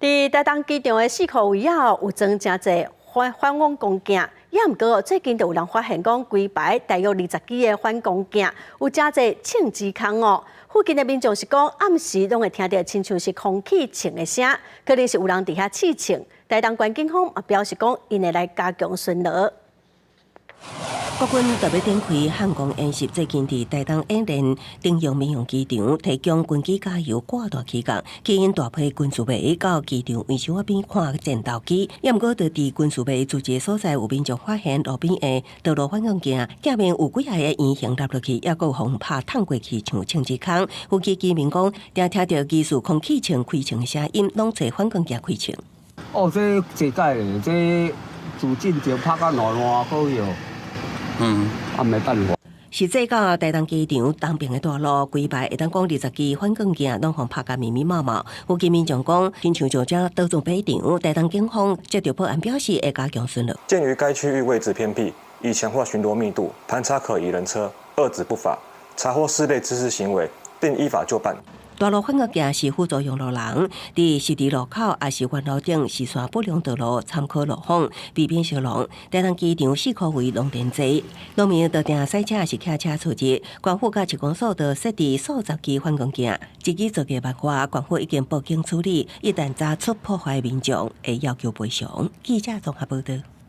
佇台東機場的四箍位仔有裝誠濟反反光鏡，也毋過最近就有人發現講，規排大約20支的反光鏡有誠濟銃舌空哦。附近的民眾是講，暗時攏會聽著親像是空氣槍的聲，可能是有人佇遐試槍。台東縣警方也表示講，𪜶會來加強巡邏。國軍特別展開漢光演習，最近佇台東演練登陸民用機場，提供軍機加油掛大起降，吸引大批軍事迷到機場維修仔邊看戰鬥機。也毋過，佇軍事迷聚集所在，有民眾發現路邊的道路反光鏡，鏡面有幾仔個圓形凹落去，猶閣予拍燙過去，像槍舌空。附近居民講，定聽著疑似空氣槍開槍的聲音，攏揣反光鏡開槍。哦，這這屆的，這自進前拍甲爛爛個去。啊，沒辦法。實際到台東機場東邊的大路，規排會當講20支反光鏡攏予拍甲密密麻麻。附近民眾講，親像就這倒轉飛場，台東警方接著報案表示會加強巡邏。鑑於該區域位置偏僻，已強化巡邏密度，盤查可疑人車，遏止不法，查獲四類滋事行為，定依法究辦。大路反光鏡是輔助用路人，佇十字路口抑是彎路頂視線不良道路參考路況，避免相挵。台東機場四箍圍攏真濟，路面都定駛車抑是騎車出入，縣府佮市公所都設置數十支反光鏡，一支造價萬外，縣府已經報警處理，一旦查出破壞民眾，會要求賠償。記者綜合報導。